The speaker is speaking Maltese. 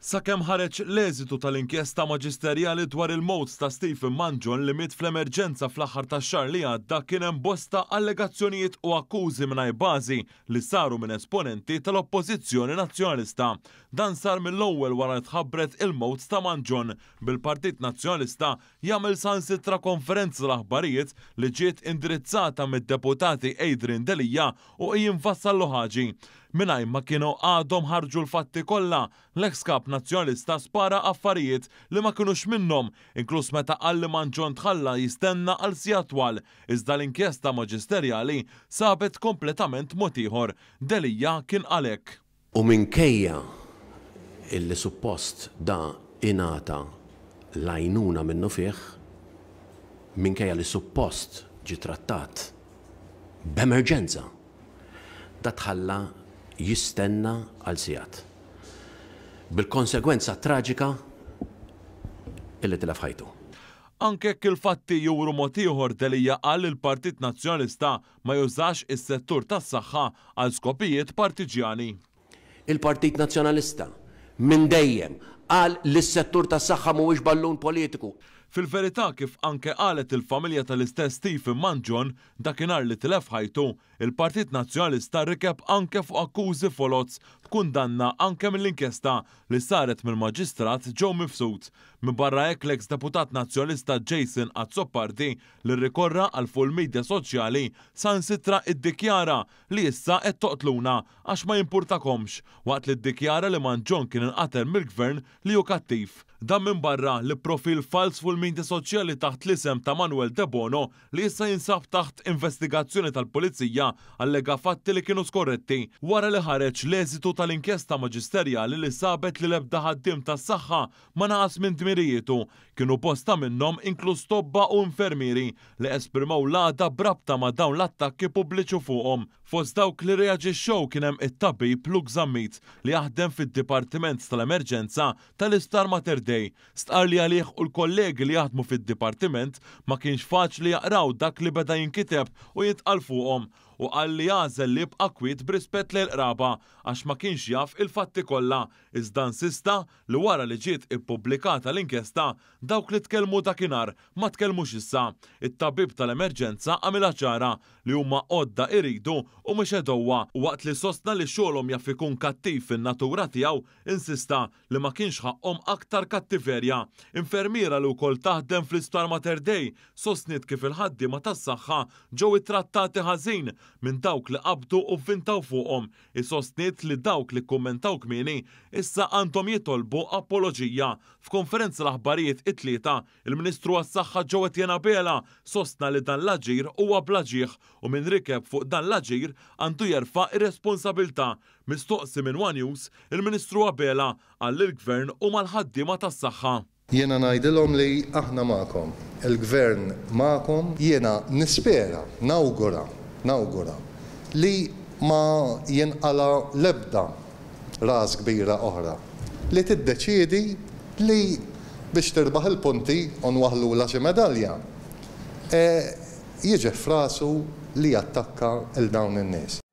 Sakemm ħareġ l-eżitu tal-inkjesta maġisterjali dwar il-mewt ta' Stephen Mangion li miet fl-emerġenza fl-aħħar tax-xahar li għadda kien hemm bosta allegazzjonijiet u akkużi mingħajr bażi li saru minn esponenti tal-Oppożizzjoni Nazzjonalista. Dan sar mill-ewwel wara li tħabbret il-mewt ta' Mangion, bil-Partit Nazzjonalista jagħmel saħansitra konferenza tal-aħbarijiet li ġiet indirizzata mid-Deputati Adrian Delia u Ian Vassallo Ħaġi. Mingħajr ma kienu għadhom ħarġu l-fatti kollha, l-eks Kap Nazzjonalista spara affarijiet li ma kinux minnhom, inkluż meta qal li Mangion tħalla jistenna għal sigħat twal, iżda l-inkjesta maġisterjali sabet kompletament mod ieħor. Delia kien qal hekk. U minkejja illi suppost da ingħata l-għajnuna minnufih, minkejja li suppost ġie trattat b'emerġenza, da tħalla jistenna għal sigħat. Bil-konsegwenza traġika illi tilef ħajtu. Anke jekk il-fatti juru mod ieħor, Delia qal li l-Partit Nazzjonalista ma jużax is-settur tas-saħħa għal skopijiet partiġjani. Il-Partit Nazzjonalista minn dejjem qal li s-settur tas-saħħa mhuwiex ballun politiku. Fil-verità, kif anke qalet il-familja tal-istess Stephen Mangion dakinhar li tilef ħajtu, il-Partit Nazzjonalista rikeb anke fuq akkużi foloz b'kundanna anke mill-inkjesta li saret mill-Maġistrat Joe Mifsud. Minbarra hekk l-eks Deputat Nazzjonalista Jason Azzopardi li rrikorra għal fuq il-midja soċjali saħansitra iddikjara li issa qed toqtluna għax ma jimpurtakomx waqt li ddikjara li Mangion kien inqatel mill-Gvern li hu kattiv. Dan minbarra li profil falz fuq il-midja soċjali taħt l-isem ta' Manuel Debono li issa jinsab taħt investigazzjoni tal-Pulizija allega fatti li kienu skorretti wara li ħareġ l-eżitu tal-inkjesta maġisterjali li sabet li l-ebda ħaddiem tas-saħħa ma naqas minn dmirijietu. Kienu bosta minnhom inkluż tobba u infermieri li esprimew l-għadab b'rabta ma' dawn l-attakki pubbliċi fuqhom. Fost dawk li rreaġixxew kien hemm it-tabib Luke Zammit li jaħdem fid-Dipartiment tal-Emerġenza tal-Isptar Mater Dei. Stqarr li għalih u l-kollegi li jaħdmu fid-dipartiment ma kienx faċli jaqraw dak li beda jinkiteb u jintqal fuqhom u qal li għażel li jibqa' kwiet b'rispett lejn il-qraba għax ma kienx jaf il-fatti kollha iżda insista li wara li ġiet ippubblikata l-inkjesta dawk li tkellmu dakinhar ma tkellmux issa. It-tabib tal-emerġenza għamilha ċara li huma għodda iridu u mhux għedewwa u waqt li sostna li xogħolhom jaf ikun kattiv fin-natura tiegħu, insista li ma kienx ħaqqhom aktar kattiverja. Infermiera li wkoll taħdem fl-Isptar Mater Dei sostniet kif il-ħaddiema tas-saħħa ġew ittrattati ħażin minn dawk li qabdu u vvintaw fuqhom. Hi sostniet li dawk li kkummentaw kmieni issa għandhom jitolbu apoloġija. F'konferenza l-aħbarijiet it-Tlieta, il-Ministru għas-Saħħa Joe Etienne Abela sostna li dan l-aġir huwa bla ġieħ u min rikeb fuq dan l-aġir għandu jerfa' r-responsabilità. Mistoqsi minn one News, il-Ministru Abela qal li l-Gvern hu mal-ħaddiema tas-saħħa. Jiena ngħidilhom li aħna magħkom, il-Gvern magħkom. Jiena nispera, nawgura, nawgura li ma jinqala' l-ebda ras kbira oħra li tiddeċiedi li biex tirbaħ il-punti u nwaħħlulha xi medalja, jiġih f'rasu li jattakka 'l dawn in-nies.